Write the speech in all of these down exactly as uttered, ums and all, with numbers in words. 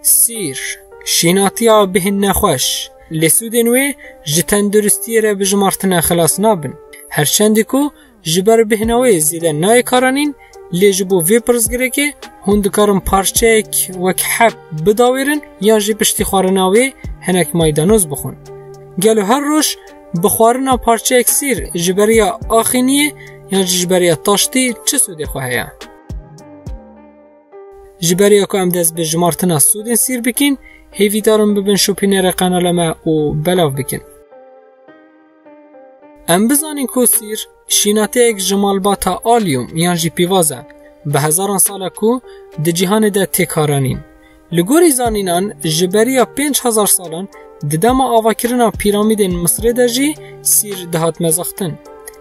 Sîr, şînatiya bihên nexweş, lê sûdên wê ji tenduristiyê re bi jimartine xilas nabin. Her çendî ku ji ber bihna wê zêde nayê karanîn, lê ji bo vê pirsgirêkê hûn dikarin parçeyek wek heb bidawêrin yan jî piştî xwarina wê hinek maydanoz bixwin. Gelo her roj bi xwarina parçeyek sîr ji beriya axîniyê yan jî ji beriya taştî çi sûdê xwe heye? Ji beriya ku em dest bi jimartina sûdên sîr bikin, hêvîdarim bibin şopînerê qenala me û belav bikin. Em bizanîn ku sîr şînateyek ji malbata alyum yan jî pîvaz e, bi hezaran sal e ku di cîhanê de tê karanîn. Li gorî zanînan, ji beriya pênc hezar salan di dema avakirina pîramîdên Misirê de jî sîr dihat mezextin.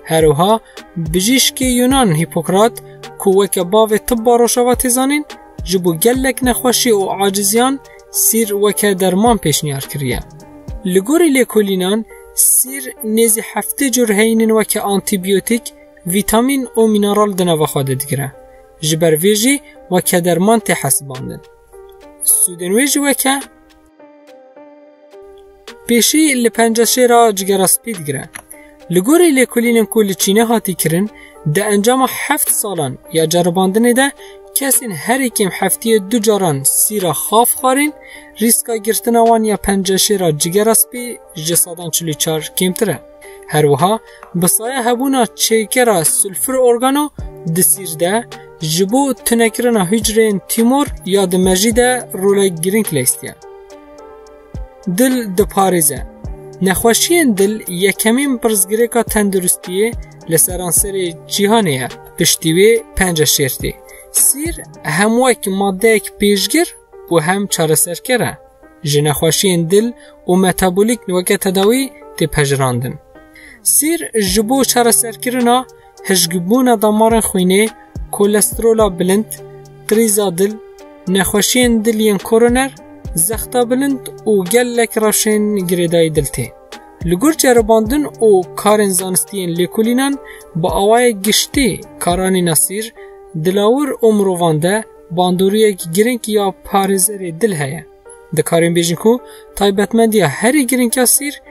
Her wiha bijîşkê Yunan Hîpokrat, ku weke bavê tibba rojava tê zanîn, ji bo gelek nexweşî û aciziyan sîr weke derman pêşniyar kiriye. Li gorî lêkolînan, sîr nêzî heftê cur heyînên weke antîbiyotîk, vîtamîn û mîneral di nava xwe de digire. Ji ber vê jî weke derman tê hesibandin. Sûdên wê jî weke pêşî li penceşêra cigera spî digire. Li gorî lêkolînên ku li Çînê hatî kirin, di encama heft salan ya ceribandinê de kesên herî kêm heftiyê du caran sîra xaf xwarîn, rîska girtina wan ya penceşêra cigera spî ji sedan çil û çar kêmtir e. Her wiha, bi saya hebûna çêkera sulfur organo di sîr de, ji bo tunekirina hucreyên tîmor ya di mejî de rolek girîng leystiye. Dil diparêze. Nexweşiyên dil yekemîn pirsgirêka tenduristiyê li seranserê cîhanê ye. Piştî wê penceşêr tê. Sîr hem wek madeyek pêşgir û hem çareserker e. Ji nexweşiyên dil û metabolîk weke tedawî tê pejirandin. Sîr ji bo çareserkirina hişkbûna damarên xwînê, kolesterola bilind, krîza dil, nexweşiyên dil yên koroner, zexta bilind û gelek rewşên girêdayî dil tê. Li gor ceribandin û karên zanistî yên lêkolînan, bi awayek giştî karanîna sîr di lawir û mirovan de bandoriyek girîng ya parêzerê dil heye. Dikarin bêjin ku taybetmendiya herî girîng ya sîr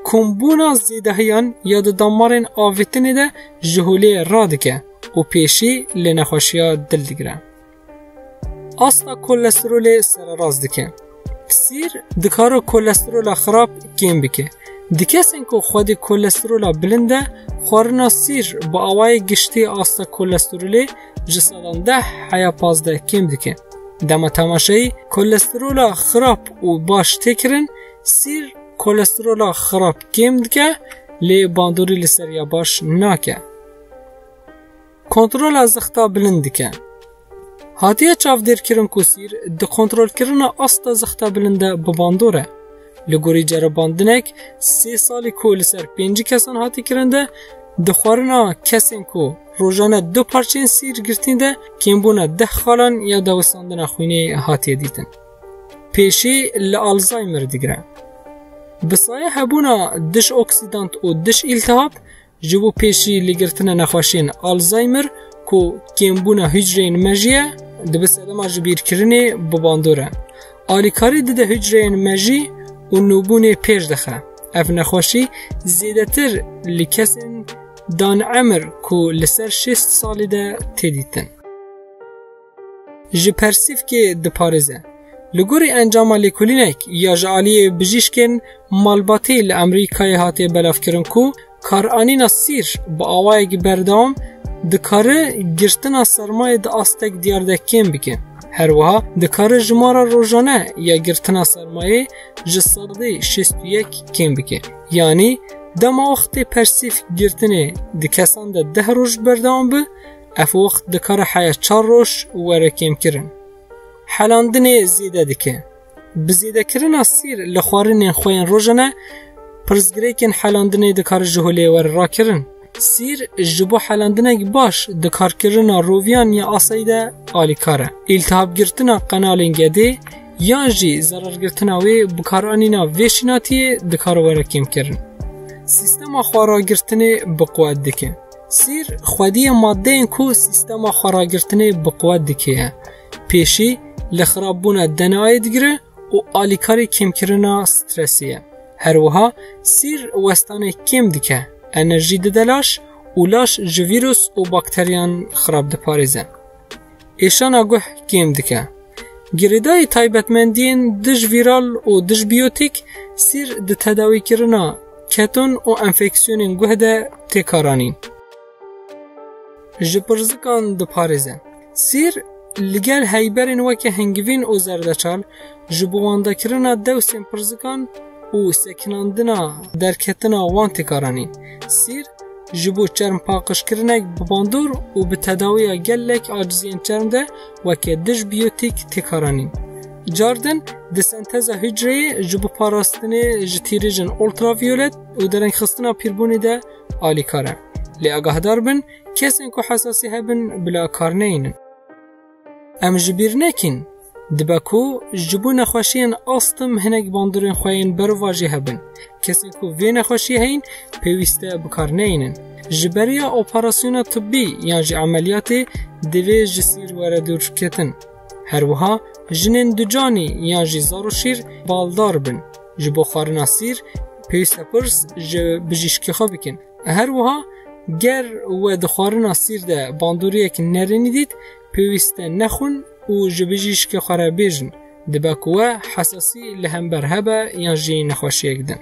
kombûna zêdehiyan ya di damarên avêtinê de ji holê radike û pêşî li nexweşiya dil digire. Asta kolesterolê sererast dike. Sîr dikare kolesterola xirab kêm bike. Di kesên ku xwedî kolesterola bilind e, xwarina sîr bi awayê giştî asta kolesterolê ji sedan deh heya pazdeh kêm dike. Dema temaşeyî kolesterola xirab û baş tê kirin, sîr kolesterola xirab kêm dike, lê bandorî li ser ya baş nake. Kontrola zexta bilind dike. Hatiye çavdêrkirin ku sîr di kontrolkirina asta zexta bilind de bi bandor e. Li gorî ceribandinek sê salî ku li ser pêncî kesan hatî kirin de, di xwarina kesên ku rojane du parçeyên sîr girtîn de kêmbûna deh xalan ya dawisandina xwînê hatiye dîtin. Pêşî li Alzheimer digire. Bi saye hebûna diş oksîdant û diş îltihab, ji bo pêşî li girtina nexweşiyên Alzheimer ku kêmbûna hucreyên mejî ye, dibe sedema ji bîrkirinê bi bandor e. Alîkarî dide hucreyên mejî û nûbûnê pêş dixe. Ev nexweşî zêdetir li kesên dan emir ku li ser şêst salî de tê dîtin. Ji persîfkê diparêze. Li gorî encama lêkolînek ya ji aliyê bijîşkên malbatî li Amerîkayê hatiye belavkirin ku karanîna sîr bi awayekî berdewam dikare girtina sermayê di astek diyar de kêm bike. Her wiha dikare jimara rojane ya girtina sermayê ji sedê şêst û yek kêm bike. Yanî dema wextê persîf girtinê di kesan de deh roj berdewam bi, ev wext dikare heya çar roj were kêmkirin. Helandinê zêde dike. Bi zêdekirina sîr li xwarinên xwe yên rojane, pirsgirêkên helandinê dikare ji holê were rakirin. Sîr ji bo helandinek baş di karkirina roviyan ya asayî de alîkar e. Îltihabgirtina qenalên gedê yan jî zerargirtina wê bi karanîna vê şînatiyê dikare were kêmkirin. Sîstema xwe ragirtinê bi quwet dike. Sîr xwediyê madeyên ku sîstema xwe ragirtinê bi quwet dike ye. Pêşî li xirabûna D N A'yê digire û alîkarî kêmkirina stresê ye. Her wiha sîr westanê kêm dike, enerjî dide laş û laş ji vîrus û bakteriyan xirab diparêze. Êşana guh kêm dike. Girêdayî taybetmendiyên dijvîral û dijbiyotîk sîr di tedawîkirina keton û enfeksiyonên guh de tê karanîn. Ji pirzikan diparêze. Sîr li gel heyberên weke hingivîn û zerdeçal ji bo wandakirina dewsên pirzikan û sekinandina derketina wan tê karanîn. Sîr ji bo çermpaqijkirinek bi bandor û bi tedawiya gelek aciziyên çerm de weke dijbiyotîk tê karanîn. Cardin di senteza hucreyê ji bo parastinê ji tîrêjên ultraviolet û derengxistina pîrbûnê de alîkar e. Lê agahdar bin, kesên ku hesasî hebin bila kar neynin. Em ji bîr nekin, dibe ku ji bo nexweşiyên astim hinek bandorên xwe yên berovajî hebin. Kesên ku vê nexweşiyê heyîn pêwîst e bi kar neynin. Ji beriya operasyona tibbî yan jî emeliyatê divê ji sîr were dûrketin. Her wiha jinên ducanî yan jî zar û şîr baldar bin. Ji bo xwarina sîr pêwîst e pirs ji bijîşkê xwe bikin. Her wiha ger we di xwarina sîr de bandoriyek nerênî dît, pêwîst e nexwin û ji bijîşkê xwe re bêjin, dibe ku we hesasî li hember hebe yan jî nexweşiyek din.